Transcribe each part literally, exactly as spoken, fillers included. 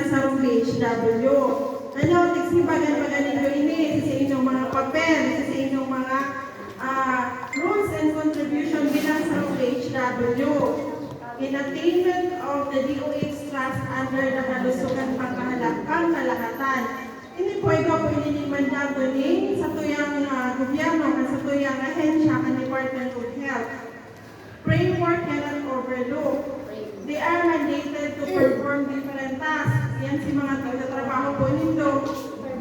sa P H W. Ano, tigsimbagan baga nindo ini sa inyong mga papel, sa inyong mga ah, roles and contribution bilang sa P H W in attainment of the D O H trust under the Kalusugan Pangkahala-, Pangkalahatan. Ini po, igwa po ini nin mandato nin satuyang, ah, gobyerno, kan satuyang ahensya, kan Department of Health. Framework cannot overlook. They are mandated to perform different tasks. Yan si mga tigtatrabaho po nindo,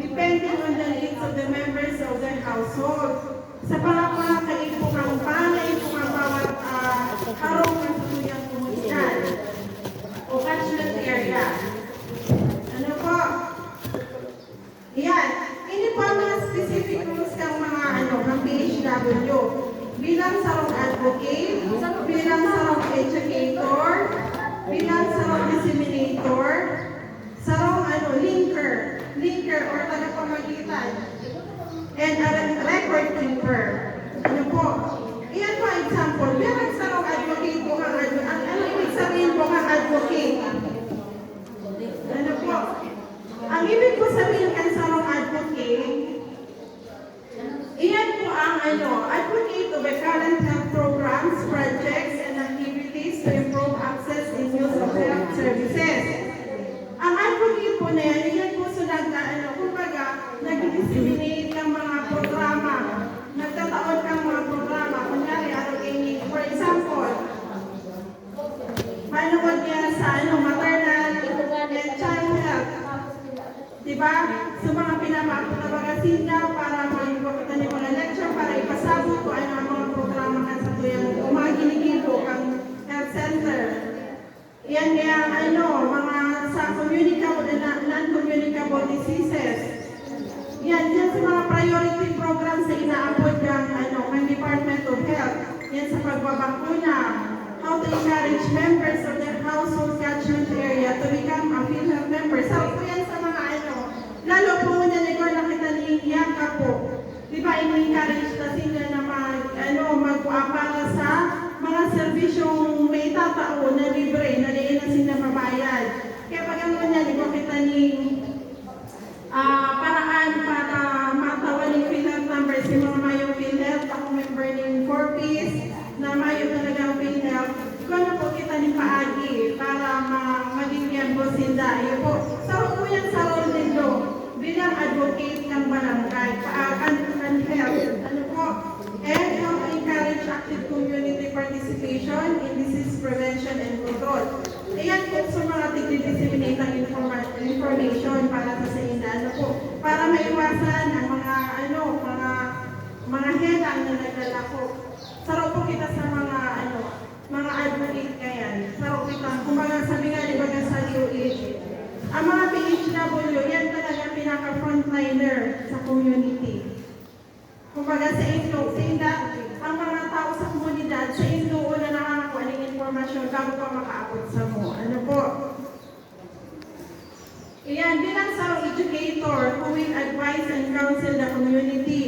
depending on the needs of the members of their household. Sa mga pangangaipo kan, pangangaipo kan bawat, ah, harong kan satuyang komunidad o catchment area. Ano po? Yan. Ini po ang mga specific roles kan mga, ano, kan P H W. Bilang sarong advocate, bilang sarong educator, bilang sarong disseminator, sarong, ano, linker, linker or tagapamagitan, and a re-, record keeper. Ano po? Iyan po ang example. Bilang sarong advocate po kan advo-, ang, ano ibig sabihin po kan advocate? Ano po? Ang ibig po sabihin kan sarong advocate, iyan po ang, ano, advocate of the current health programs, projects, and activities to improve access and use of health services. Ang advocate po na yan, iyan po so nag-, ano, kumbaga, nag-disseminate ng mga programa, nagtataon ng mga programa. Kunyari, ano, ini, for example, manukod niya sa, ano, maternal and child health. Diba? So, mga pinapakita baga sinda para magpakita ni mga lecture para ipasabot ko ano ang mga programa kan satuyang o mga ginigibo kan health center. Yan kaya, ano, mga sa communicable and na-, non-communicable diseases. Yan, yan sa mga priority programs na inaapod ng, ano, ng Department of Health. Yan sa pagbabakuna. How to encourage members of their household catchment area to become a PhilHealth member. Sa po yan sa mga, ano, lalo po ngunyan, ikaw nakita ni Inyaka po. Di ba, ini-encourage ta sinda na mag, ano, magkuha para sa mga serbisyong may tatao na libre, na dai na sinda mabayad. Kaya pag ano niya, di ba, kita ni, ah, paraan para matawan yung PhilHealth number, si mga mayong PhilHealth, ako member ning four Ps, na mayo talaga ang PhilHealth. Ikaw na po kita ni paagi para ma-, maging yan po sinda. Iyo po, sa po yan sa role nindo bilang advocate kan barangay, pa-, kan, kan health. Ano po? And how to encourage active community participation in disease prevention and control. Ayan po sa mga tigdi-disseminate ang informa-, information para sa sainda. Ano po? Para maiwasan ang mga, ano, mga, mga helang na naglalako. Saro po kita sa mga, ano, mga advocate kayan. Saro kita. Kumbaga, sabi nga, di ba, sa D O H, ang mga P H W, yan talaga pinaka-frontliner sa community. Kumbaga, sa inyo, sa inda, ang mga tao sa komunidad, sa inyo na nakakakuha ng impormasyon bago pa makaabot sa mo. Ano po? Iyan, bilang sarong educator who will advise and counsel the community.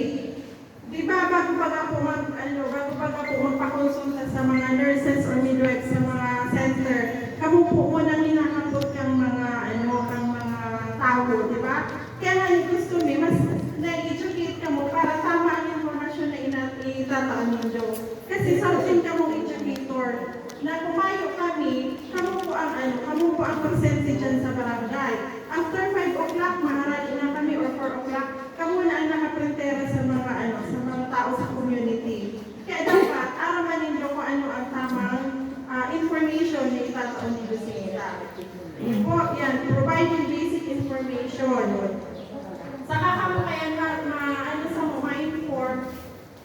Di ba, bago pa nga po mag, ano, bago pa nga po magpakonsulta sa mga nurses or midwife sa mga center, kamo po mo nang hinahapot kang mga, ano, kang mga tao, di ba? Kaya nga, gusto mi, mas na-educate kamo para tama ang impormasyon na ina-, itatao ninyo. Kasi sa atin kamong educator, na kumayo kami, kamo po ang ano, kamo po ang presente dyan sa barangay. After five o'clock, maharani na kami or four o'clock, kamo na ang nakaprentera sa mga ano, sa mga tao sa community. Kaya dapat, araman ninyo kung ano ang tamang, ah, information na itatao ninyo sa ila. Yun po, yan, providing basic information. Saka kamo kaya ma-, ma-, ano sa mo, ma-inform.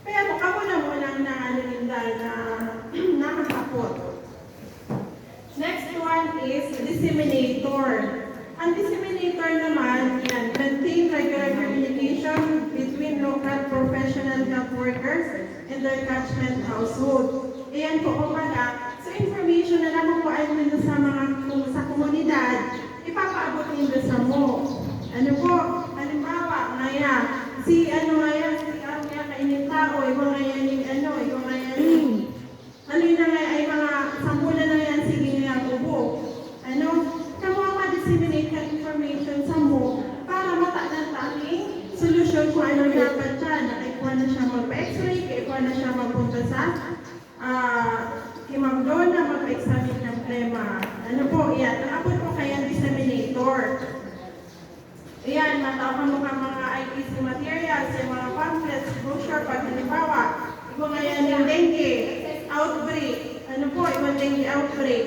Kaya mo, kamo na muna ang naano ninda na nakakapot. Next one is disseminator. Ang disseminator naman, yan, maintain regular communication between local professional health workers and their catchment household. Ayan po, kumbaga, so information na nakukuha ninyo sa mga, sa komunidad, ipapaabot ninyo sa mo. Ano po? Halimbawa, ngaya, si ano ngaya, si ano ngaya, kainit tao, iba ngaya ning ano, iba ngaya ning, ano yun na ngaya, ay mga sambulan na yan, sige ngaya, ubo. Ano? Kamo ang ma-disseminate kan punta sa, ah, Kimamdon na magpa-examine ng plema. Ano po, yan. Ang abot po kaya disseminator. Ayan, matao ka mo ka mga I T C materials, yung mga pamphlets, brochure, pag halimbawa, igwa ngayon yung dengue outbreak. Ano po, igwa dengue outbreak.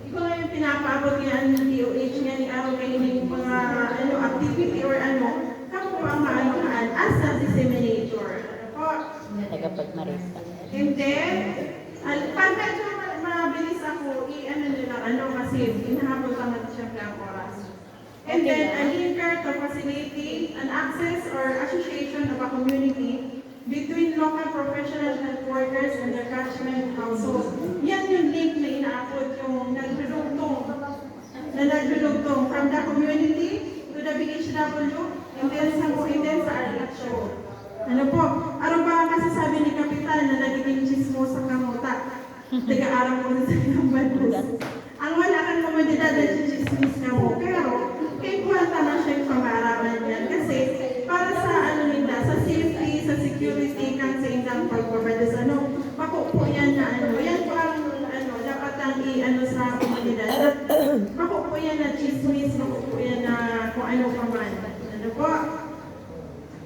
Igwa ngayon pinapaabot niya ang D O H niya ni araw kayo yung mga ano, activity or ano, kamo po ang maano kaan as a disseminator. Ano po? Tagapagmarista. And then, al- pag medyo ma- mabilis ako, i-ano nyo lang, ano, kasi hinahabol pa natin siyempre ang oras. And then, a linker to facilitate an access or association of a community between local professional health workers and their catchment household. Yan yung link na inaabot yung nagdudugtong, na nagdudugtong from the community to the B H W and then sa, and then sa R H O. Ano po? Ano ba ang masasabi ni Kapitan na nagiging chismosa ka mo ta? Taga-arang ko sa ilang bandos. Ang wala kang komunidad na chismis ka mo. Pero, kay kuwan ta na siya yung pamaaraman niyan. Kasi, para sa ano nila, sa safety, sa security, kan sa indang pagbabados, ano, makupo yan na ano. Yan po ang ano, dapat ang i-ano sa komunidad. Makupo yan na chismis, makupo yan na kung ano pa man. Ano po?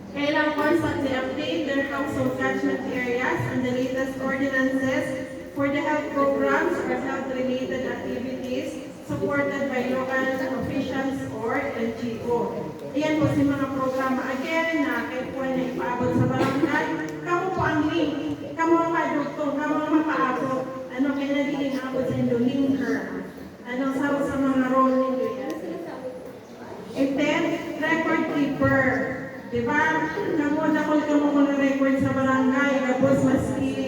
Kailangan constantly update their household catchment areas and the latest ordinances for the health programs or health-related activities supported by local officials or L G O. Ayan po si mga programa again na kaipuhan na ipaabot sa barangay. Kamo po ang link, kamo ang madugtong, kamo ang mapaabot. Ano, kaya nagiging abot sa indo, linker. Ano, sa, sa mga role ninyo yan. And then, record keeper. Diba? Kamo, dakul kamo mga record sa barangay. Tapos, maski,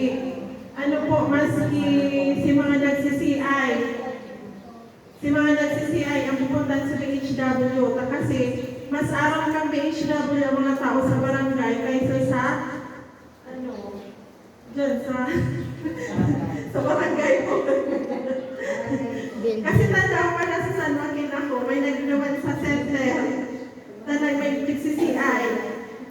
ano po, maski si mga nagsi-C I. Si mga nagsi-C I ang pupuntahan sa B H W. Ta kasi, mas aram kang B H W ang mga tao sa barangay kaysa sa, ano, Diyan sa, sa barangay po. Kasi tanda ko pala sa San Joaquin ako, may nagduduman sa center. Na nag-, may nagsi-C I.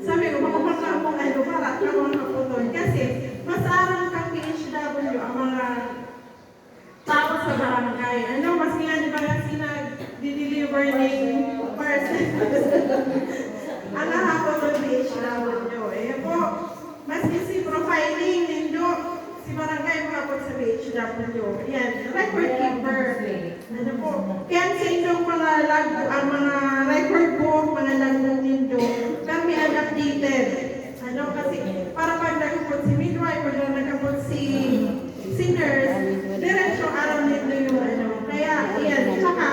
Sabi ko, baka baka akong ano, para ako ang kaputon. Kasi, mas aram kang B H W ang mga tao sa barangay. Ano, mas nga, di ba, kasi nag-deliver ng parcel. Ang hahapon ng B H W. Eh po, mas easy profiling nindo si barangay mahapon sa B H W. Yan, record keeper. Ano po? Kaya sa inyong mga log, ang mga record book, mga logbook nindo, kami ang updated. Ano, kasi para pag nagkapot si midwife, pag nagkapot si, si nurse, diretso aram nindo yung ano. Kaya, iyan. Tsaka,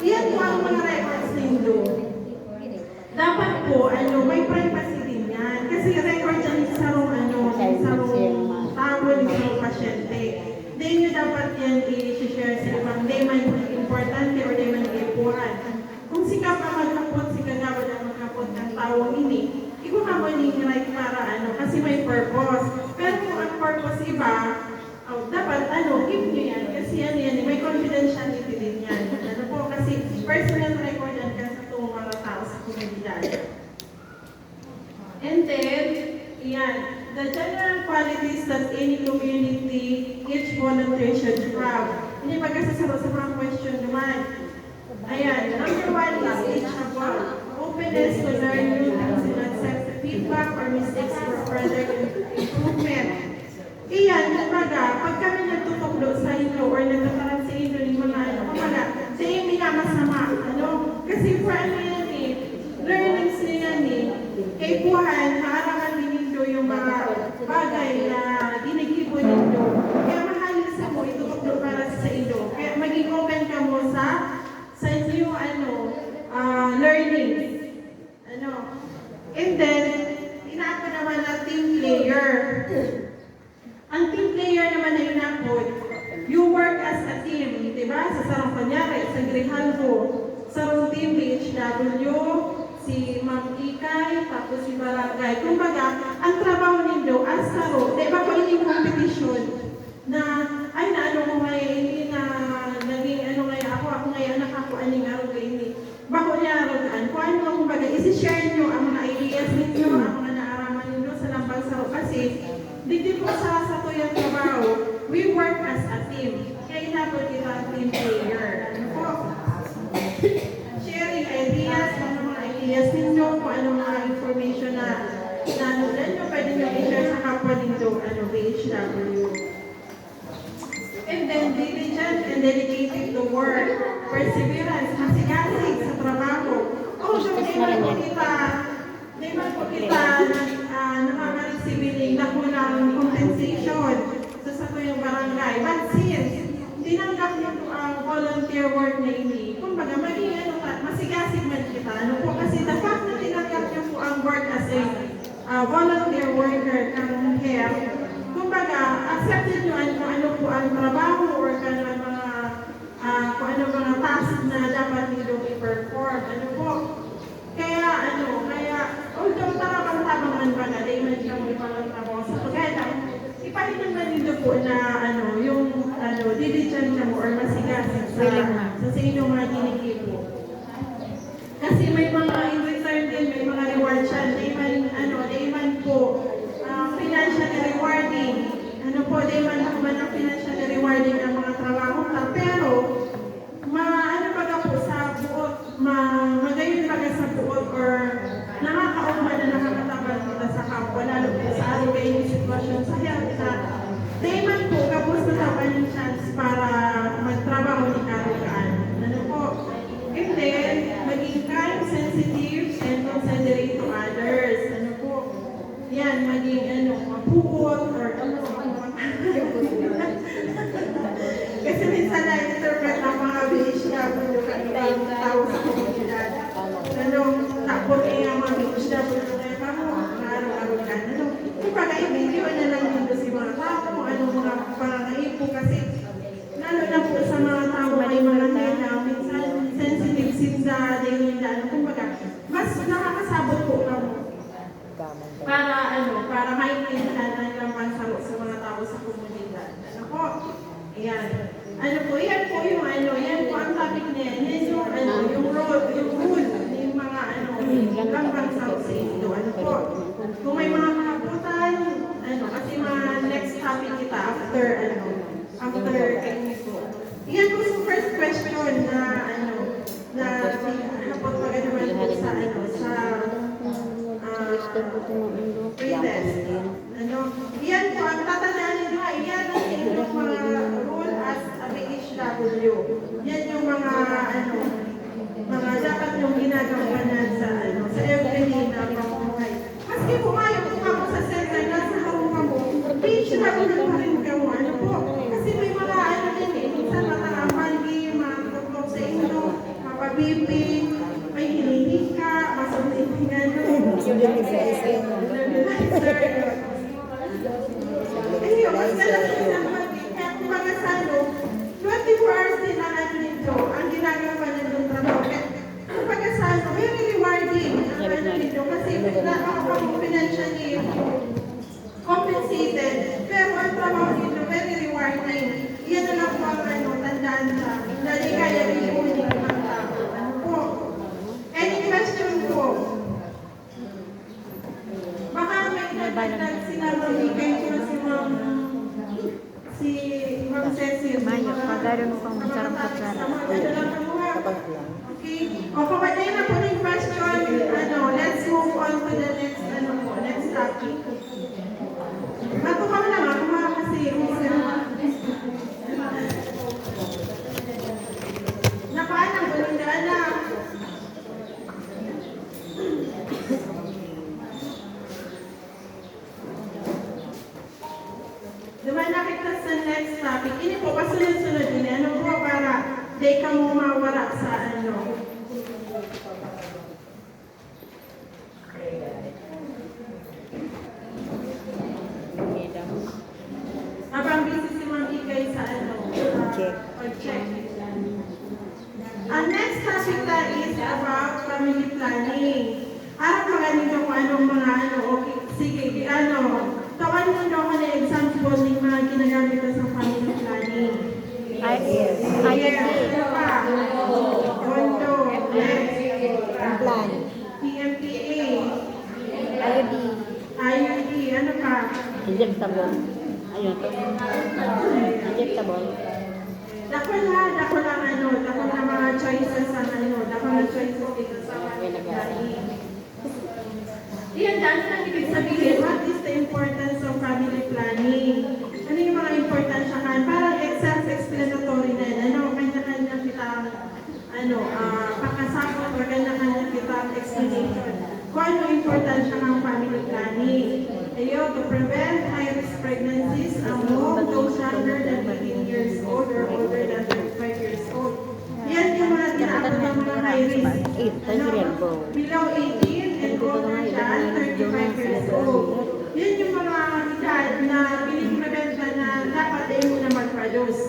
iyan po ang mga records nindo. Dapat po, ano, may privacy din yan. Kasi record yan sa sarong, ano, sa sarong tao, sa sarong pasyente. Hindi nyo dapat yan i-share sa ibang, hindi man importante or hindi man kaipuhan. Kung si Kap ang maghapot, si Kagawad ang maghapot ng tawong ini, iba ka mo ning right para ano, kasi may purpose. Pero kung ang purpose iba, oh, dapat ano, keep nyo yan. Kasi ano yan, may confidentiality din yan. Ano po, kasi personal record yan ka sa itong mga tao sa komunidad. And then, yan, the general qualities that any community, each volunteer should have. Hindi pagkasasaro sa mga question naman. Ayan, number one is teachable. Openness to learn new things and accept feedback or mistakes for further improvement. Iyan, kumbaga, pag kami nagtutukdo sa inyo or nagtataram sa inyo ng mga ano, kumbaga, di yung minamasama, ano? Kasi for ano yan eh, learnings na yan eh. Kaipuhan, maaraman din nindo yung mga bagay na ginigibo nindo. Kaya mahali sa mo, itutukdo para sa inyo. Kaya maging open ka mo sa sa new, ano, ah, learning. Ano? And then, inaako naman na team player. Ang team player naman na inapod, you work as a team, di ba? Sa sarong kunyari, sa Grijalvo, sarong team, B H W, si Ma'am Ikay, tapos si Barangay. Kumbaga, ang trabaho nindo as saro, di ba, kung ining competition, na, ay, naano ko ngayon, hindi na naging ano ngayon ako, ako ngayon nakakuha ning araw ko ini. Bako niya araw kaan. Kung ano, kumbaga, isi-share nyo ang mga ideas ninyo, ang mga naaraman ninyo sa lambang saro. Kasi, Digdi po sa satuyang trabaho, we work as a team. Kaya inapod kita ang team player. Ano po? Sharing ideas, ano mga ideas ninyo, kung ano mga information na nanunan nyo, pwede nyo i-share sa kapwa ninyo, ano, B H W. And then, diligent and dedicated to work, perseverance, masigasig sa trabaho. Although, di man po kita, di man po kita ah, nakaka-receive ning dakulang compensation sa satuyang barangay. But since tinanggap niyo po ang volunteer work na ini, kumbaga, maging ano ta, masigasig man kita. Ano po, kasi the fact na tinanggap niyo po ang work as a ah, volunteer worker kan health, kumbaga, accepted niyo an, kung ano po ang trabaho or kan ang mga, ah, kung ano mga task na dapat nindo i-perform. Ano po? Kaya, ano, kaya, although tabang-tabang man baga, dai man kamo ipangtrabaho sa pagkaya, ipahiling man nindo po na, ano, yung, ano, diligent kamo or masigasig sa, Willing na. sa, sa inyong mga ginigibo. Kasi may mga in return din, may mga reward siya. Dai man, ano, dai man po, ah, financially rewarding. Ano po, dai man, man ang financially rewarding ang mga trabaho ta. Pero, ma-, ano baga po sa buot, ma-, magayon baga sa buot or nakakauma na nakakatabang kita sa kapwa, lalo po sa ating kaini sitwasyon sa health na dai man po gabos nataban ning chance para magtrabaho ni karugaan. Ano po? And then, maging kind, sensitive, and considerate to others. Ano po? Yan, maging ano, mapuot or ano. Kasi minsan na-interpret ang mga B H W kan ibang tao sa komunidad. Ano, tapos eh, ang mga B H W na kaya kamo, mga araw-araw ka, ano. Kumbaga, i-video na lang dito si mga tao, kung anong mga pangangaipo. Kasi, lalo na po sa mga tao may mga nila, minsan sensitive sinda, dahil nila, ano, kumbaga, mas nakakasabot po kamo. Para, ano, para maintindihan ang ilang pansaro sa mga tao sa komunidad. Ano po? Ayan. Ano po, yan po yung, ano, yan po ang topic na yan. Yan yung, ano, yung role, yung role ng mga, ano, ilang pansaro sa inyo. Ano po? Kung may mga kahaputan, ano, kasi mga next topic kita after, ano, after kayo po. Yan po yung first question na, ano, na si, hapot pag ano man po sa, ano, sa, ah, pre-test. Ano, yan po, ang tatandaan ninyo, ha, yan ang inyong mga role as a B H W. Yan yung mga, ano, mga dapat yung ginagampanan sa, ano, sa everyday na pamumuhay. Maski po kayo, kung ako sa center, nasa harong kamo, B H W pa rin kamo, ano po? Kasi may mga, ano din eh, minsan matang ang pandi, mga tutok sa inyo, mapabibi, may hinihika, masundin yung ano. Masundin yung sa isa. Ayun, mas kalaki sa mga, kaya kumbaga sa ano, twenty-four hours din ang ano nito, ang ginagawa ng trabaho. Kaya, kumbaga sa ano, very rewarding ang ano nito. Kasi nakakapag-, financially compensated. Pero ang trabaho nito, very rewarding. Yan na lang po ang ano, tandaan sa, dali kaya ipunin ng mga tao. Ano po? Any question po? Baka may nadagdag sila, mamigay ko si Ma'am, si Ma'am Cecil. Mayo, pagaro mo pang masarap ka sa. Okay. O, kapatid na po ng question, ano, let's move on to the next, ano po, next topic. Matukaw lang ako, ha, kasi, Napaanan ko ng daan na. Duman na kita sa next topic. Ini po, pasunod-sunod ini. Ano po, para di ka mo mawara sa ano. Habang busy si Ma'am Ikay sa ano, sa pag-check. Ang next topic na is about family planning. Harap mga ninyo kung anong mga ano, okay. Sige, ano, tawan ninyo ako na example ng mga ginagamit na sa family planning. Ay, ayun. Yes, ano pa? Condo, next. Ang plan. P M P A. I U D. I U D, ano pa? Injectable. Ayun to. Injectable. Dakul na, dakul ang ano, dakul na mga choices ang ano, dakul na choices dito sa family planning. Iyan, ano nang ibig sabihin? What is the importance of family planning? Ano yung mga importansya kan? Parang self-explanatory na yan. Ano, kanya-kanya kitang ano, ah, pakasagot or kanya-kanya kitang explanation kung ano ang importansya ng family planning. Ayo, to prevent high-risk pregnancies among those younger than eighteen years old or older than thirty-five years old. Yan yung mga tinaabot ng mga high risk. Ano, below eighteen and older than thirty-five years old. Yan yung mga edad na pinipreventa na dapat ay muna magpados.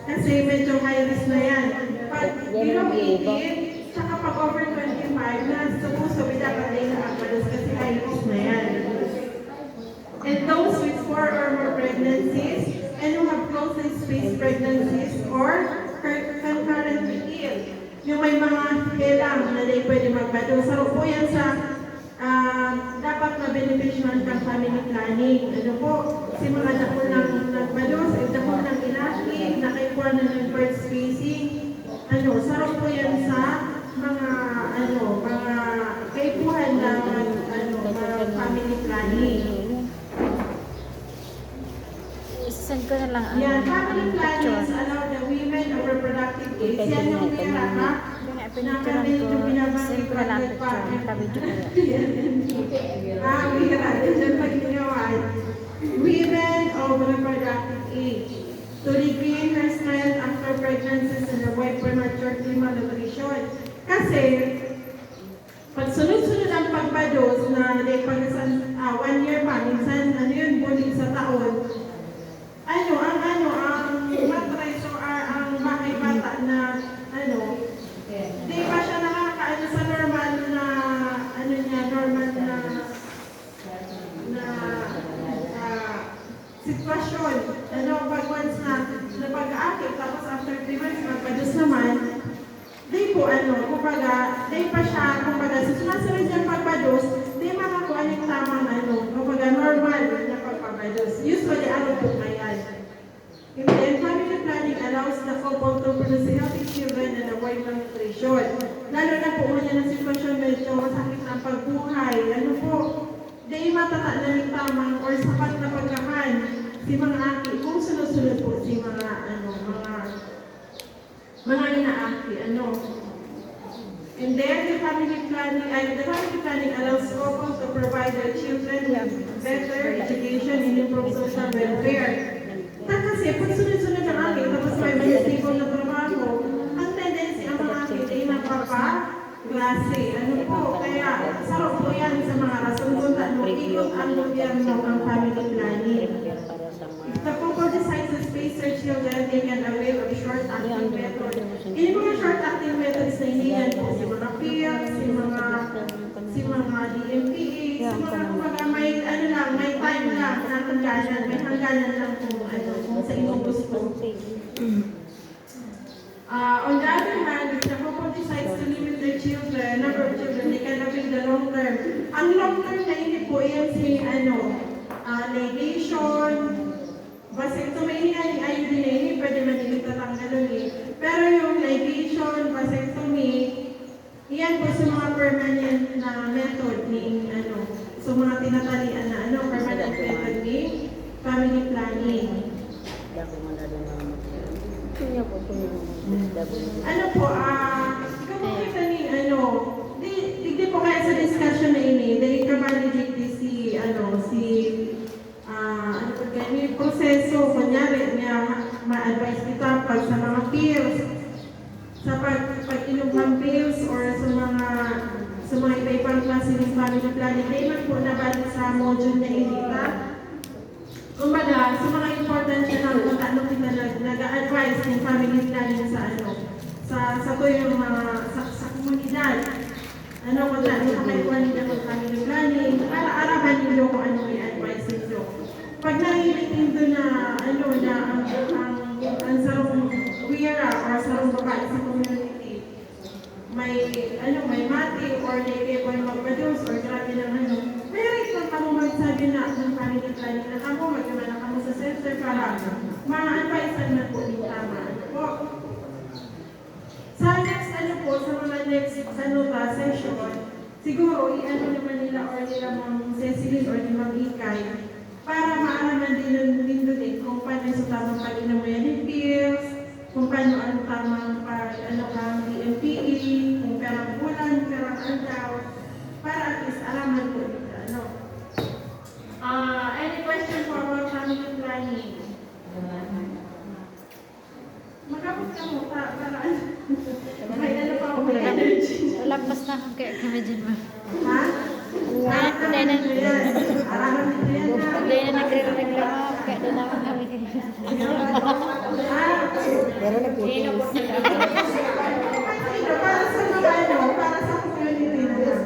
Kasi medyo high risk na yan. Pag below eighteen, tsaka pag over twenty-five, na sa puso, dapat ay nakakalos kasi high risk na yan. And those with four or more pregnancies and who have closely spaced pregnancies or cur- concurrently ill. Yung may mga helang na di pwede magpados. Saro po yan sa ah, dapat mabenepisyohan kang family planning. Ano po, si mga dakul nang nagbalos, eh, dakul nang inaki, nakaigwa na ng birth spacing. Ano, saro po yan sa mga, ano, mga kaipuhan ng, ano, mga family planning. I-send ko na lang ang Yan, family ang picture. Plannings allow the women of reproductive age. Yan yung may harap na kami yung binabanggit Naka-video ko yan. Ah, we have the women of reproductive age to regain her strength after pregnancies and avoid premature malnutrition. Kasi, pag sunod-sunod ang pagbados na di pag isang, ah, one year pa, minsan, ano yun, buli sa taon. Ano, ang ano, ang mattress o, ah, ang bahay bata na, ano, di pa siya nakakaano sa normal na, ano niya, normal na, na, ah, sitwasyon. Ano, pag once na, na pag-aakit, tapos after three months, magpados naman, di po, ano, kumbaga, di pa siya, kumbaga, sa sumasunod niyang pagpados, di makakuha ng tamang, ano, kumbaga, normal na pagpapados. Usually, ano po kaya? And then, family planning allows the couple to produce healthy children and avoid malnutrition. Lalo na po, kung yan ang sitwasyon, medyo masakit ang pagbuhay. Ano po, di matata na ng tamang or sapat na pagkakan si mga aki kung sunod-sunod po si mga, ano, mga mga inaaki, ano. And then, the family planning, ay, the family planning allows couples to provide their children with better education and improve social welfare. Ta kasi, pag sunod-sunod ang aki, tapos may mga stable na trabaho, ang tendency ang mga aki ay nagpapaklase. Ano po, kaya saro po yan sa mga rason kung taano ikot ang gobyerno ang family planning. If the couple decides to space their children, they can avail of short-acting method. Yung mga short-acting methods na ini, yan po si mga pills, si mga, si mga D M P H, si mga kumbaga may, ano lang, may time lang na hangganan, may hangganan lang kung ano, kung sa inyong gusto. Uh, on the other hand, if the couple decides to limit their children, number of children, they can avail the long term. Ang long term na ini po, yan si, ano, uh, ligation, vasectomy, ini nga ni I U D na ini, pwede man ini tatanggalon eh. Pero yung ligation, vasectomy, iyan po sa mga permanent na method ni, ano, so mga tinatalian na, ano, permanent method ni family planning. Ano po, ah, kapag kita ni, ano, di, di po kaya sa discussion na ini, dahil ka-validate si, ano, si, ah, ano po kaya, may proseso, kunyari, may, ma-advise kita pag sa mga pills, sa pag, pag-inom ng pills or sa mga, sa mga iba-ibang klase ng family planning, dahil man po nabalik sa module na ini, ta? Kumbaga, sa mga importansya na kung ano kita nag, nag-a-advise ng family planning sa ano, sa, sa tuyong mga, sa, sa komunidad. Ano, kung ano, kung may kuwan nila kung family planning, ara-araman ninyo kung anong i-advise ninyo. Pag narinig ninyo na, ano, na ang, ang, ang sarong kuya or sarong babae sa community, may, ano, may mati or di kayo magpados or grabe ng ano, may right lang kamo magsabi na ng family planning na kamo, magdumala kamo sa center para ma-advise man po nin tama. Ano po? Sa next, ano po, sa mga next, ano ta, session, siguro, i-ano naman nila or nila Ma'am Cecilyn or ni Ma'am Ikay, para maaraman din ng nindo din kung paano sa tamang pag-inom yan ng pills, kung paano ang tamang pag, ano, ang P M P E, kung perang bulan, perang aldaw, para at least araman po nila, ano. Ah, any question for our family planning? Magkapos ka mo, pa, para ano? May ano pa ako, may energy. Lampas na akong kaya kami dyan, ma. Ha? Hindi na, Ayan. Araman nito yan, ha? Hindi na nagre-reklamo, kaya di naman kami. Ah, Pero nagtitiis. Ito, para sa mga ano, para sa community na lang.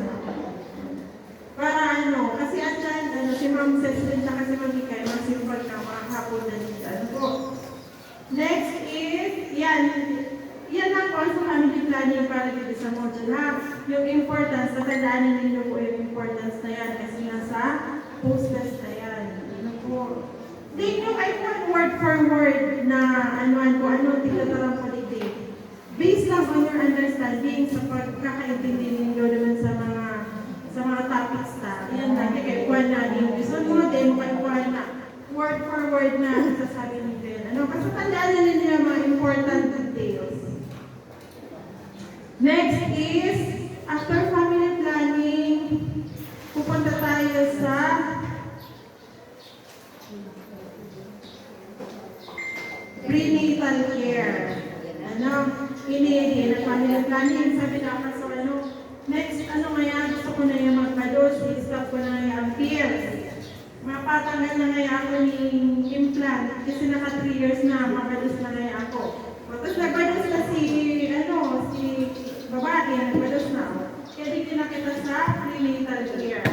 Para ano, kasi at yan, ano, si Ma'am Cecilyn tsaka si Ma'am Ikay, masipag na mga hapon na dito. Ano po? Next is, yan. Yan lang po ang sa family planning para dito sa module, ha? Yung importance, tatandaan ninyo po yung importance na yan kasi nasa posters na yan. Ano po? Tingnan kayo po word for word na ano, ano, ano, tingnan po dito. Based lang on your understanding sa pagkakaintindi ninyo naman sa mga sa mga topics ta. Yan lang, kaya kuha na yung gusto mo, then kuha na word for word na sasabi ninyo yan. Ano? Basta tandaan na ninyo yung mga important details. Next is, after family planning, pupunta tayo sa prenatal care. Ano? Ini, ini, family planning, sabi na ako sa ano, next, ano ngayon, gusto ko na yung magpados, i-stop ko na yung pills. Mapatanggal na ngayon ako ng implant, kasi naka three years na, mapados na ngayon ako. Tapos nagpados na si, ano, si babae, nagpados na ako. Kaya di na kita sa prenatal care.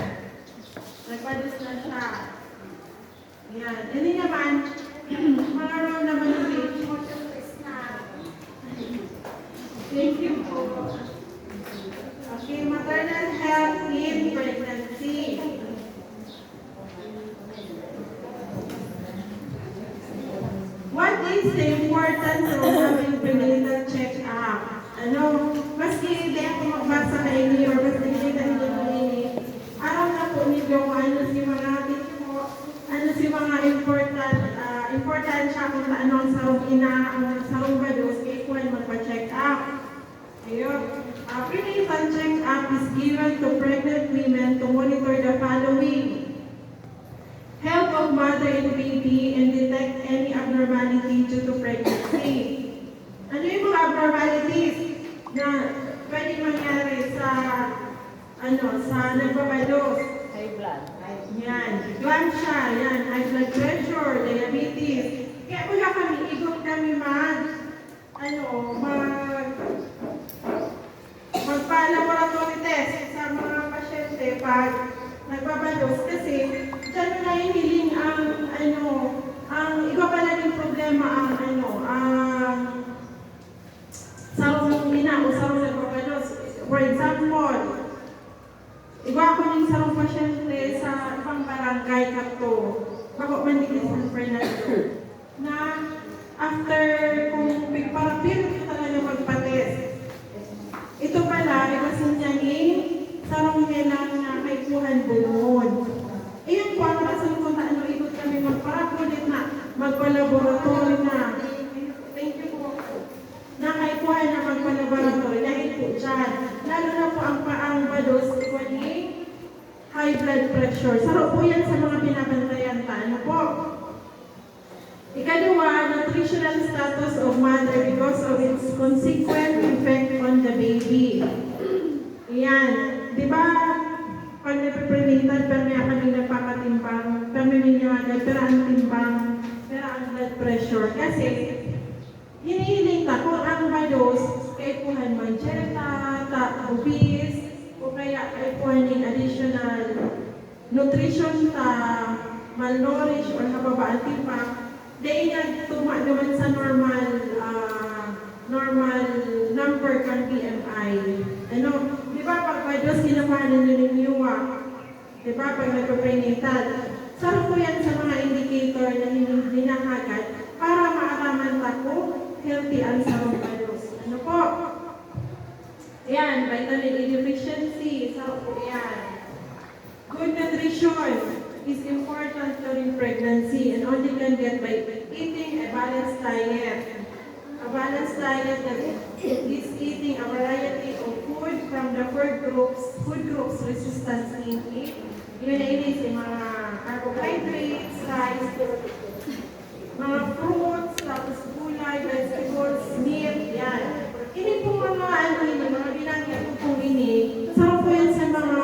Nagpados na siya. Yan. Ini naman, mga role naman ng baby. Thank you po. Okay, maternal health in pregnancy. What is the importance of having prenatal check-up? Ano, maski di ako magbasa kaini or maski di kayo nagmamili, aram na po ninyo kung ano si mga tipo, ano si mga important, ah, importansya kung ano ang sarong ina, ang sarong bados, kay kuwan magpa-check up. Ayun. Ah, prenatal check-up is given to pregnant women to monitor the following. Health of mother and baby and detect any abnormality due to pregnancy. Ano yung mga abnormalities na pwede mangyari sa, ano, sa nagbabados? High blood. Yan. Glantia, yan. High blood pressure, diabetes. Kaya wala kami, igot kami mag, ano, mag, magpa-laboratory test sa mga pasyente pag nagbabados. Kasi dyan nahihiling ang, ano, ang iba pala ng problema ang, ano, ang sarong ina o sarong nagbabados. For example, iba ako ng sarong pasyente sa ibang barangay kato, bako man din sa San Fernando, na after kung pigparapir ko talaga magpa-test. Ito pala, ibasin niya ni sarong nilang na kaipuhan bulon. Iyon po ang rason kung ano ikot kami magparapro din na magpa-laboratory na. Thank you po. Na kaipuhan na magpa-laboratory dahil po dyan. Lalo na po ang paang bados, ito ni high blood pressure. Saro po yan sa mga binabantayan ta. Ano po? Ikadua, nutritional status of mother because of its consequent effect on the baby. Yan. Di ba, pag nagpiprenatal, pero may kami nagpapatimbang, pero may minyawagan, pero ang timbang, pero ang blood pressure. Kasi, hinihiling ta kung ang bados, kaipuhan man dieta, ta, obese, o kaya kaipuhan ng additional nutrition ta, malnourished or nababa ang timbang, dahil nagtugma naman sa normal, ah, normal number kan B M I. Ano? Di ba, pag bados, kinukuha ninyo ng yuwa? Di ba, pag nagpa-prenatal? Saro po yan sa mga indicator na hini-, hinahagad para maaraman ta kung healthy ang sarong bados. Ano po? Ayan, vitamin A deficiency, saro po yan. Good nutrition is important during pregnancy and only can get by eating a balanced diet. A balanced diet that is eating a variety of food from the food groups, food groups resistance intake. Yun na ini si mga carbohydrates, rice, mga fruits, tapos gulay, vegetables, meat, yan. Ini pong mga ano ini, mga binanggit ko pong ini, saro po yan sa mga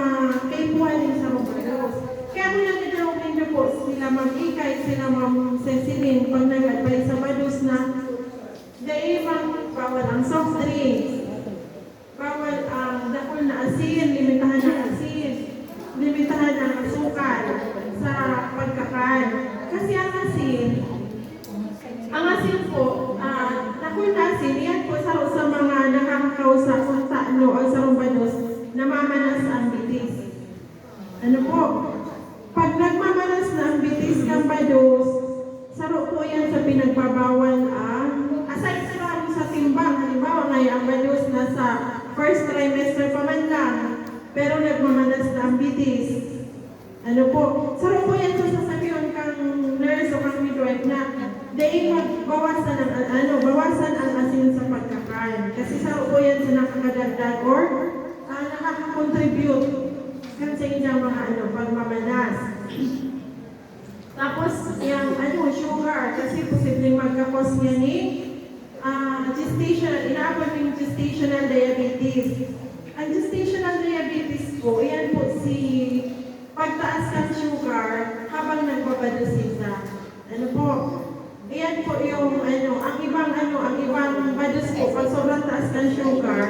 kaipuhan din sa mga bados. Kaya kung nagdadalawang nindo po sila Ma'am Ikay, sila Ma'am Cecilin, pag nag-advise sa bados na, dai magbawal ang soft drinks. Bawal ang dakul na asin, limitahan ang asin, limitahan ang asukal sa pagkakan. Kasi ang asin, ang asin po, ah, dakul na asin, iyan po sa, sa mga nakakakausa kung tano ang sarong bados, namamanas ang bitis. Ano po? Pag nagmamanas na ang bitis kan bados, saro po yan sa pinagbabawal ang, aside sa, sa timbang, halimbawa, ngayon ang bados nasa first trimester pa man lang, pero nagmamanas na ang bitis. Ano po? Saro po yan sa sasabihon kang nurse o kang midwife na dai magbawasan ang, ano, bawasan ang asin sa pagkakan. Kasi saro po yan sa nakakadagdag or, ah, nakaka-contribute kan sa inyong mga, ano, pagmamanas. Tapos, yung, ano, sugar, kasi posibleng magkakos yan eh. Ah, gestational, inaabot yung gestational diabetes. Ang gestational diabetes po, yan po si pagtaas ng sugar habang nagbabados sila. Ano po? Yan po yung, ano, ang ibang, ano, ang ibang bados po, pag sobrang taas ng sugar,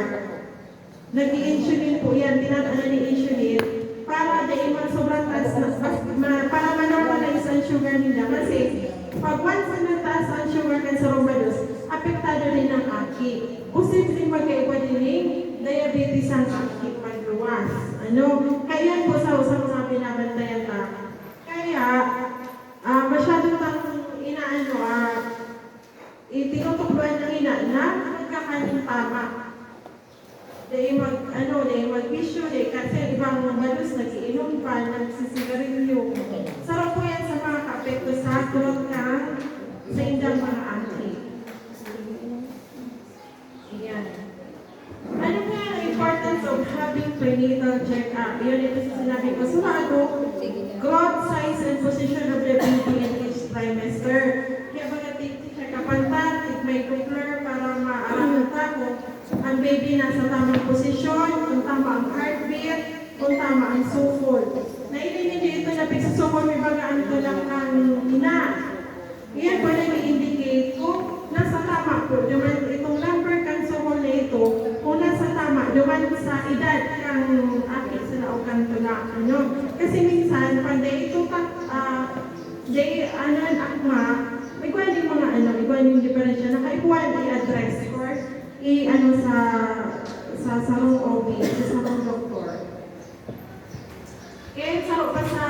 nag-i-insulin po yan, tinatanan ni insulin, para dai man sobrang taas na, mas, ma, para ma-normalize ang sugar nila. Kasi, pag once na nagtaas ang sugar kan sarong bados, apektado rin ang aki. Posibleng magkaiba din yung diabetes ang aki pagluwas. Ano? Kaya yan po sa, sa mga binabantayan ta. Kaya, ah, masyado tang inaano, ah, itinutukloan ng ina na magkakanin tama. Dai mag, ano, dai magbisyo, dai kasi ibang balos nag-iinom pa, nagsisigarilyo. Saro po yan sa mga kaapekto sa growth ng sa indang mga aki. Ayan. Ano nga ang importance of having prenatal check-up? Yun, ito sa sinabi ko sa bago, growth, size, and position of the baby in each trimester. Kaya baga ti-check-upan ta, tig-, may Doppler para maaraman ta kung ang baby nasa tamang posisyon, kung tama ang heartbeat, kung tama ang sukol. Nailinin niyo ito na pagsusukol, may baga ang tulak ng ina. Iyan po nag-i-indicate kung nasa tama po duman itong number kan sukol na ito, kung nasa tama duman sa edad kan aki sa laog kan tulak, ano? Kasi minsan, pag dai ito ta-, ah, dai, ano, an akma, igwa ning mga, ano, igwa ning diferensya na kaipuhan i-address or i-, ano, sa, sa sarong O B, sa sarong doktor. Kaya saro pa sa,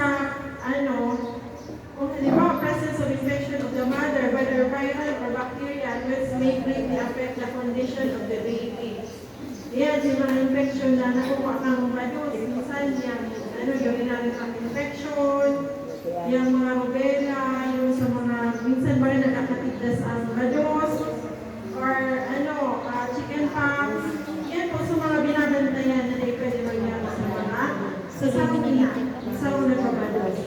ano, kung halimbawa, presence of infection of the mother, whether viral or bacterial, which may greatly affect the condition of the baby. Yan, yung mga infection na nakukuha kang bados, minsan yung, ano, urinary tract infection, yung mga rubella, yung sa mga, minsan ba rin nagkakatigdas ang bados, or ano, ah, chicken pox. Yan po sa mga binabantayan na di pwede mangyari sa mga sa sarong ina, sa sarong nagbabados.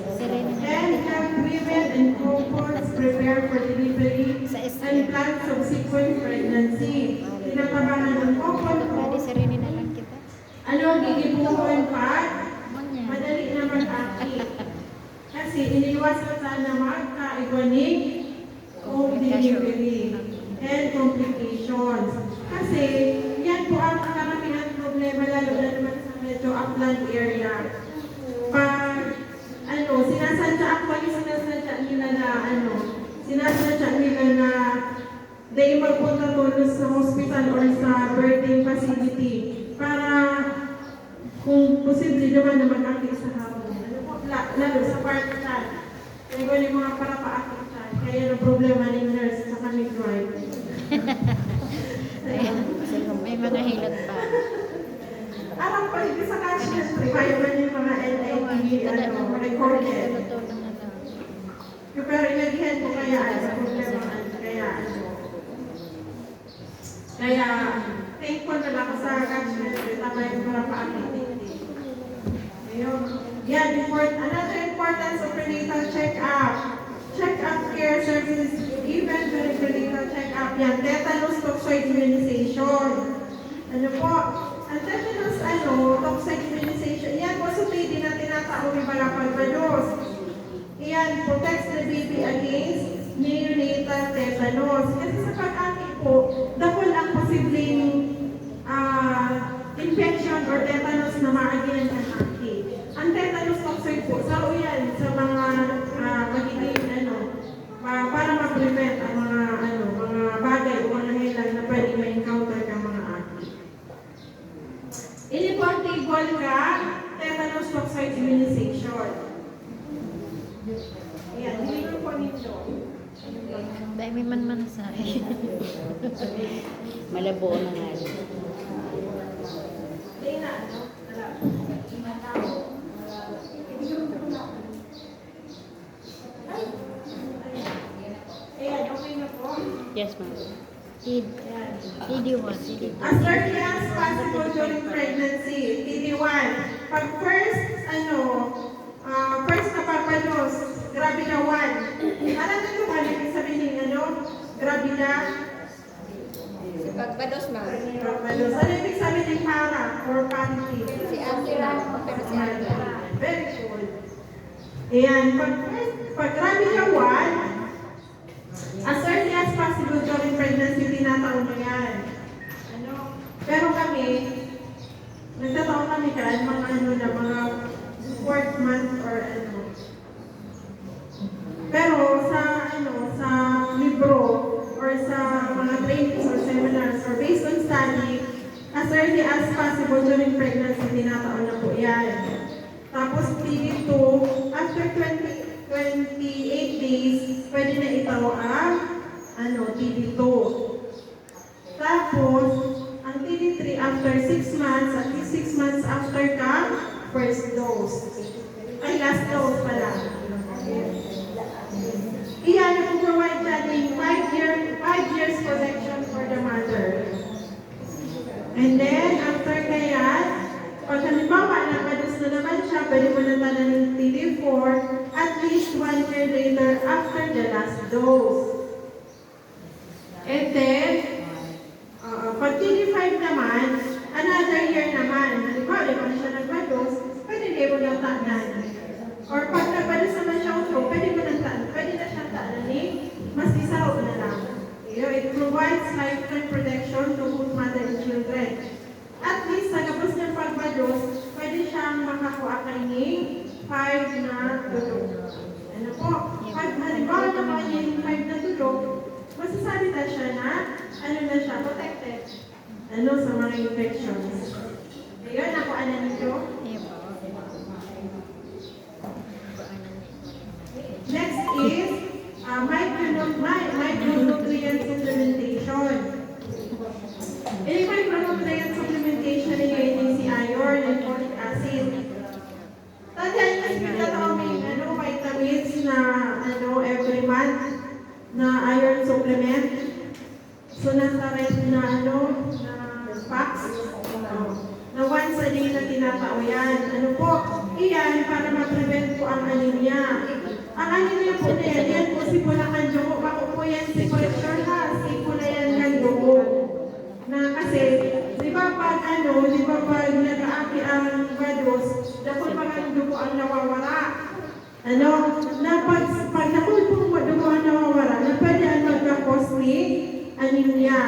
And help women and couples prepare for delivery and plan subsequent pregnancy. Tinatabangan ang couple kung ano ang gigibohon pag madali na mag-aki. Kasi iniiwasan sana magkaigwa ning home delivery and complications. Kasi yan po ang karamihan problema, lalo na naman sa medyo upland area. Pag, ano, sinasadya, actually, sinasadya nila na, ano, sinasadya nila na dai magpunta tolos sa hospital or sa birthing facility para kung posible naman na mag-aki sa harong. Ano po, la-, lalo sa part na May mga parapaakit siya. Kaya ang problema ni nurse sa midwife. May mga hilot pa. Alam pa rin sa kanya, syempre, kaya man yung mga N I T, ano, recorded. Pero inagihan ko kaya, ano, problema, ano, kaya, ano. Kaya, thankful na lang ako sa God, syempre, tama yung mga paakit. Ayun. Yan, import, another importance of prenatal check-up. Check-up care services given during prenatal check-up. Yan, tetanus toxoid immunization. Ano po? Ang tetanus, ano, toxoid immunization. Yan po sa T D na tinatao ni Balapag Manos. Iyan protects the baby against neonatal tetanus. Kasi sa pag-aki po, dakul ang posibleng ah, infection or tetanus na maagihan kan aki. Ang tetanus toxoid po, saro yan sa mga ah, magiging ano, pa- para ma-prevent ang mga ano, mga bagay o mga helang na pwede ma-encounter ng mga aki. Ini po ang table ka tetanus toxoid immunization. Ayan, deliver po ninyo. Dahil may manman sa Malabo na nga. Hindi na, ano? Wala. Ayan, okay na po. Yes, ma'am. T- TD1, TD2. As early as possible during pregnancy, T D one. Pag first, ano, ah, first na papanos, grabe na one. Alam niyo ba, ano ibig sabihin ng ano? Grabe na? Si Pagbados, ma'am. Papanos. Ano ibig sabihin ng para or parity? Si Ate, ma'am. Pero si Ate. Very good. Ayan, pag, pag grabe na one, as early as possible during pregnancy, tinatao na yan. Ano? Pero kami, nagtatao kami kan mga ano na, mga fourth month or ano. Pero sa ano, sa libro or sa mga trainings or seminars or based on study, as early as possible during pregnancy, tinatao na po yan. Tapos T D two, after twenty, twenty-eight days, pwede na itao ang ano, T D two. Tapos, ang T D three after six months, at least six months after ka first dose. Ay, last dose pala. Iyan, nagpo-provide siya ng five year, five years protection for the mother. And then, after kaya, pag halimbawa, nagpa-dose na naman siya, pwede mo na tanan ng T D four, at least one year later after the last dose. And then, uh, pag T D five naman, another year naman. Halimbawa, di ba na siya nagpa-dose, pwede di mo na tanan. Or pag nagpa-dose naman siya utro, pwede mo na tanan. Pwede na siya tanan ni mas isaro na lang. Iyo, it provides lifetime protection to both mother and children. At least, sa gabos niyang pagpa-dose, pwede siyang makakua kaining five na dulo. Ano po? Pag halimbawa na kaining five na dulo, masasabi ta siya na, ano na siya, protected. Ano sa mga infections. Ayun, ako ano nito? Next is uh, micronutrient supplementation. Ini micronutrient supplementation ini, ini si iron and folic acid. Tadi ay mas pinatawag may ano, vitamins na ano, every month na iron supplement. So, nasa red na ano, na box. Oh, na once a day na tinatao yan. Ano po? Iyan para ma-prevent po ang anemia. Ang anemia po na yan, yan po si pula kan dugo. Bako po yan si pressure ha, si pula yan kan dugo. Na kasi, di ba pag ano, di ba pag nag-aaki ang virus, dakul pa ang dugo ang nawawara. Ano, na pag, pag nakulpong mo, dugo ang nawawara, na pwede ang magkakos ni anemia.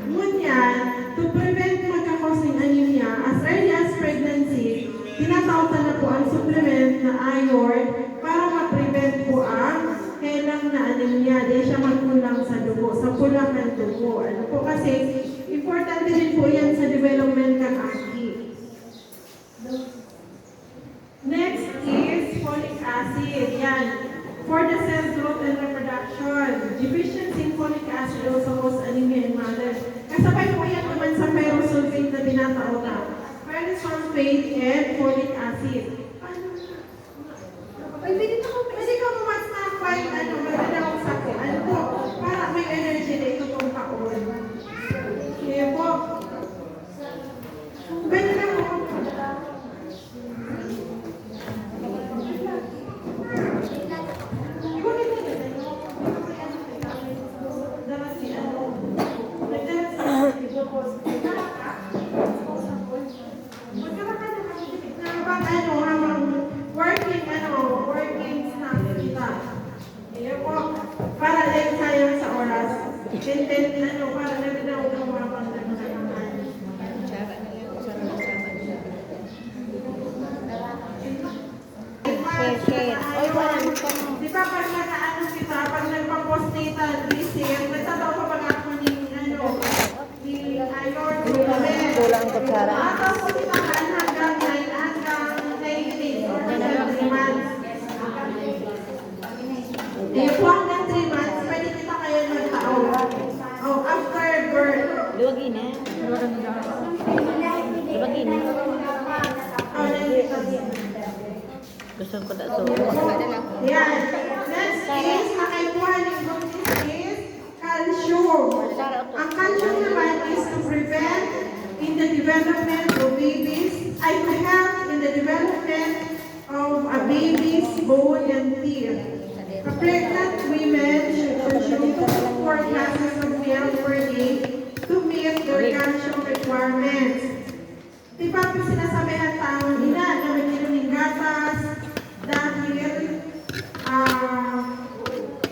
Ngunyan, to prevent magkakos ng anemia, as early as pregnancy, tinatawag na po ang supplement na iron para ma-prevent po ang helang na anemia. Di siya magkulang sa dugo, sa pula ng dugo. Ano po kasi, importante din po yan sa development ng aki. Next is folic acid. Yan. For the cell growth and reproduction, deficiency in folic acid also cause anemia in mothers. Kasabay po yan naman sa ferrosulfate na tinatao na. Ferrosulfate and folic acid. Ay, pwede na ako. Pwede ka po mag-snack while, ano, magdadawag sa ko. Ano po? Para may energy na ito pong taon. Kaya po, pwede na po. Habang ano, habang working, ano, working snack kita. Ayun po. Para din sayang sa oras. And then, ano, para nagdadaw-daw habang nagkakain. Share, share. Oy, wala mo pa mo. Di ba pag nag-aano kita, pag nagpa-postnatal visit, nagtatao pa ba ako ng ano, ng iron supplement? Kulang ang kutsara. Tapos kita hanggang nine, hanggang nine days or hanggang three months. Ayun po, hanggang three months, pwede kita kayo magtao. Oh, after birth. Luwagi na. Luwagi na. Oh, nandito. Gusto ko na to. Yan. Next is, makaipuhan ng buntis is calcium. Ang calcium naman is to prevent in the development of babies, ay to help in the development of a baby's bone and teeth. A pregnant women should consume two to four glasses of milk per day to meet their calcium requirements. Di ba po sinasabihan tayo, ina, na mag-inom ng gatas dahil, ah,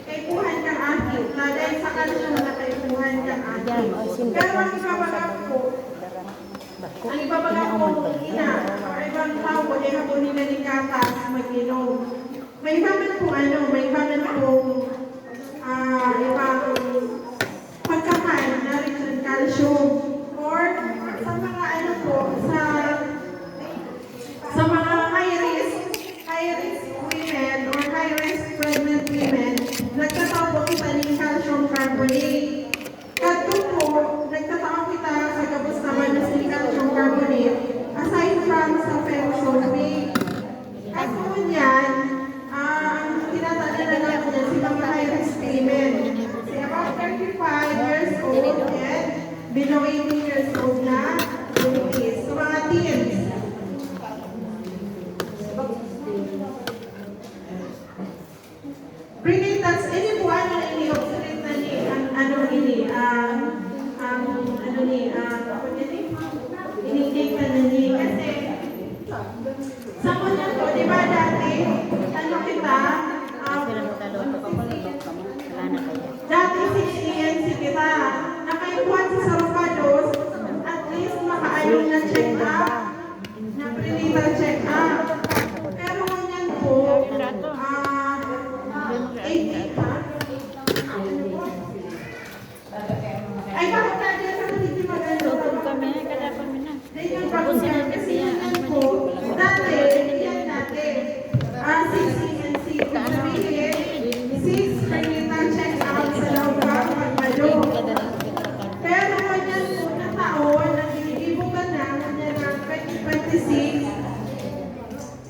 kaipuhan kang aki, na dahil sa calcium na kaipuhan kang aki. Pero ang iba baga po, ang iba baga po, ina, or ibang tao po, di na po nila ng gatas mag-inom. May iba man po, ano, may iba man po, ah, ibang pagkakan na rich in calcium. Or sa mga ano po, sa, sa mga high risk, high risk women or high risk pregnant women, nagtatao po kita ng calcium carbonate. Kadto po, nagtatao kita sa gabos na banus ng calcium carbonate, aside from sa ferrosulfate. Kaso ngunyan, ah, ang tinatanggalan na lang ngunyan si mga high risk women. Si about thirty-five years old and below eighteen years old na buntis. So, mga teens. Prenatal, ini po ano na ini, obsolete na ni, ang ano ini, ang, ang ano ni, ang, ako din eh, ini-take na ni, kasi sa una po, di ba dati, ano kita, um, dati six E N C kita, nakaipuhan sa Sarupados, at least makaayong na check up, na prenatal check up. Pero ngunyan po, ah, eighty pa. Ay, bakit tayo sa hindi maganda? Kami, kada kami na. Then yung pag-, kasi ngunyan po, dati, yan dati. Ah, six E N C. Ibig sabihin, six prenatal check-up sa loob ng Magmado. Pero ngunyan po na taon, ang ginigibo ka na, ngunyan na twenty twenty-six,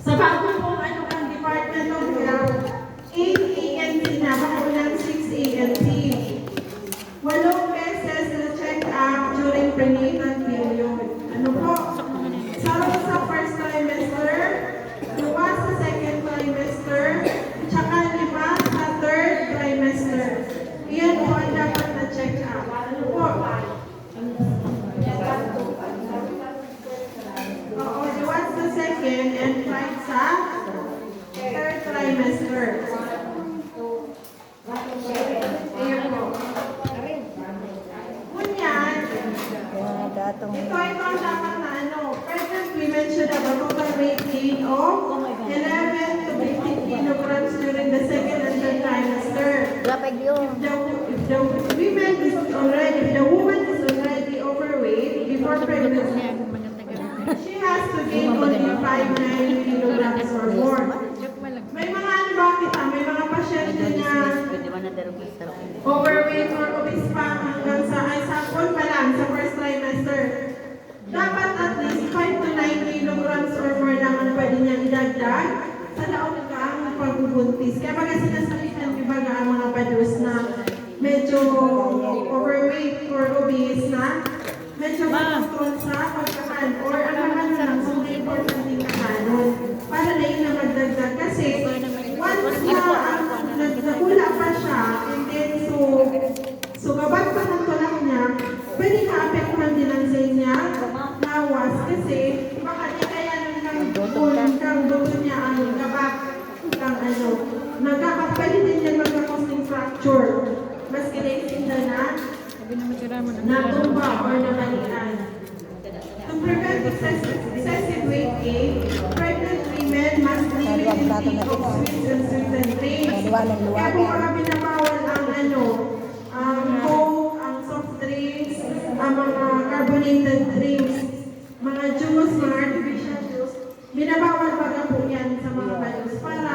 sa bago pong ano, ang Department of Health, eight E N C na, bako ng six E N C. Walong beses na check up during prenatal period. Ano po? Sa, sa first trimester, duwa sa second trimester, tsaka lima sa third trimester. Iyan po ang dapat na check up. Ano po? Oo, duwa sa second and five sa third trimester. Ayan po. Ngunyan, ito, ito ang dapat na ano, pregnant women should have a total weight gain of eleven to fifteen kilograms during the second and third trimester. Lapag yun. If the, if the women is already, if the woman is already overweight before pregnancy, she has to gain only five, nine kilograms or more. May mga ano ba kita? May mga pasyente Overweight or obese pa hanggang sa, ay, sakon pa lang sa first trimester. Dapat at least five to nine kilograms or more lang ang pwede niyang idagdag sa laog kang pagbubuntis. Kaya baga sinasabihan, di ba, ang mga pados na medyo overweight or obese na, medyo matutuon sa pagkakan or ang mga lang sa mga importanteng kakanon para na yun na magdagdag. Kasi once na ang nagdakula pa siya, and then so, so gabat pa ng tulak niya, pwede maapektuhan din ang sa inyang lawas kasi baka di kaya nang kang buto niya ang gabat kang ano, magkaka-, pwede din yan magkakos ng fracture. Maski na yung sinda na natumba or nabalian. To prevent excessive, excessive weight gain, pregnant women must limit intake of sweets and sweetened drinks. Kaya po mga binabawal ang ano, ang Coke, ang soft drinks, ang mga carbonated drinks, mga juice, mga artificial juice. Binabawal baga po yan sa mga pados para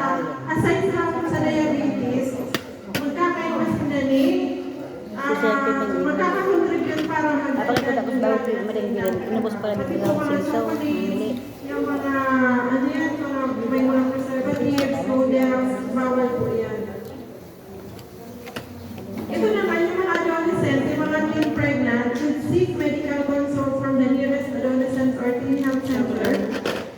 aside sa, sa diabetes, magkakaiwas na ni, ah, magkakakontribute para mag- Dapat ko tapos bawal po yung madagdagan. Inubos pala ni Pati po mga chocolate, yung mga, ano yan, mga, may mga preservatives, noodles, bawal po yan. Ito naman yung mga adolescent, yung mga teen pregnant should seek medical consult from the nearest adolescent or teen health center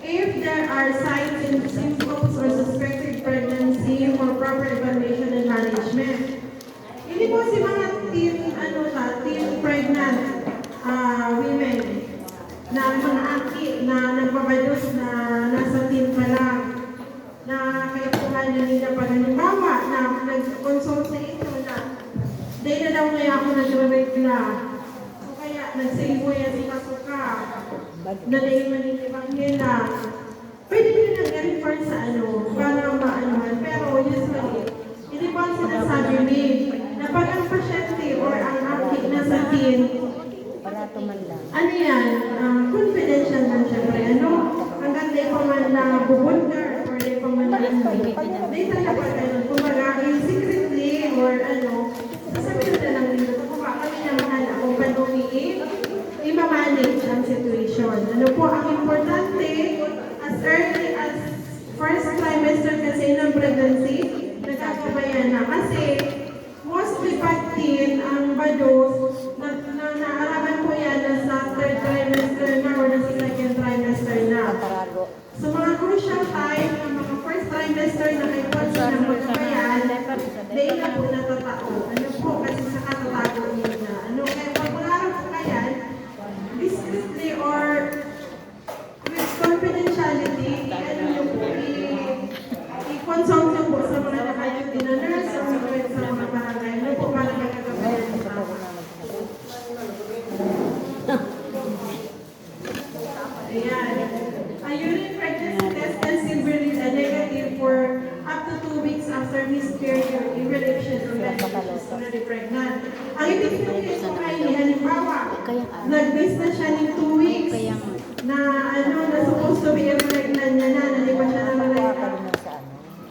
if there are signs and symptoms or suspected pregnancy for proper evaluation and management. Hindi po si mga teen, ano ta, teen pregnant, ah, women na mga aki na nagbabados na nasa teen pa lang. Na kaipuhan na nila pag halimbawa na nag-consult sa inyo na, "Dahil na daw kaya ako nagre-regla." O kaya, "Nagsisibo yan si Kasuka." Na dahil maninibanghila. Pwede nyo nang i-refer sa ano, para maanuhan. Pero usually, hindi po ang sinasabi ni, na pag ang pasyente or ang aki na sa teen, Barato man lang. Ano yan? Ah, confidential man siyempre, ano? Hanggang di pa man na bubulgar or di pa man na ano. Di talaga ganun. Kumbaga, in secretly or ano, sasabihin na lang nito. Kung baka minamahal ako, panumiin, i-manage ang situation. Ano po, ang importante, as early as first trimester kasi ng pregnancy, nagkakabayan na. Kasi, mostly pag teen, ang bados, na, na, naaraman po yan na sa third trimester na or na sa second trimester na. Sa mga crucial time, ang mga first trimester na may pwede na magkabayaan, dahil na po natatao. Ano po? Kasi sa katatago niya na. Ano? Kaya pag mga araw po kayan, discreetly or with confidentiality, i-ano niyo po, i-, i-consult niyo po sa mga nakaduty na nurse o sa mga, sa mga barangay. Ano po, para magkakabayan sa Ayan. A urine pregnancy test can still be read a negative for up to two weeks after missed period in relation to medications already pregnant. Ang ibig sabihin po ay, halimbawa, nag-miss na siya ng two weeks na, ano, na supposed to be pregnant niya na, na di pa siya nakalaya.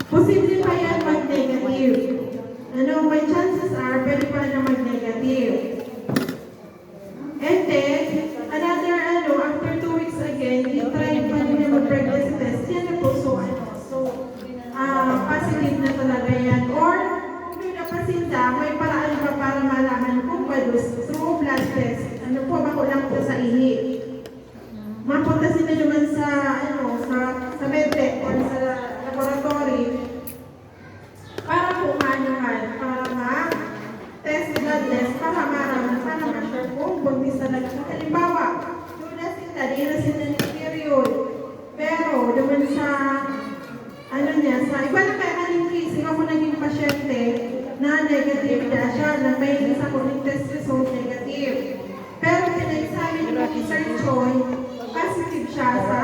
Posible pa yan mag-negative. Ano, may chances are, pwede pa na mag-negative. And then, another, ano, after two weeks again, i-try pa rin na mag-pregnancy test. Yan na po, so, ano, so, ah, positive na talaga yan. Or, kung may napasinda, may paraan pa para malaman kung bados through blood test. Ano po, bako lang po sa ihi. Mapunta sila naman sa, ano, sa, sa medtech or sa laboratory. Para po maanuhan, para ma-test, blood test, para maraman, para ma-sure kung buntis talaga. Kung halimbawa, duda sila, di na sila ni period. Pero, duman sa, ano niya, sa iba na kaya kaning case, iba ko naging pasyente na negative na siya, na may isa ko ng test result negative. Pero pina-examine ko ni Sir Choi, positive siya sa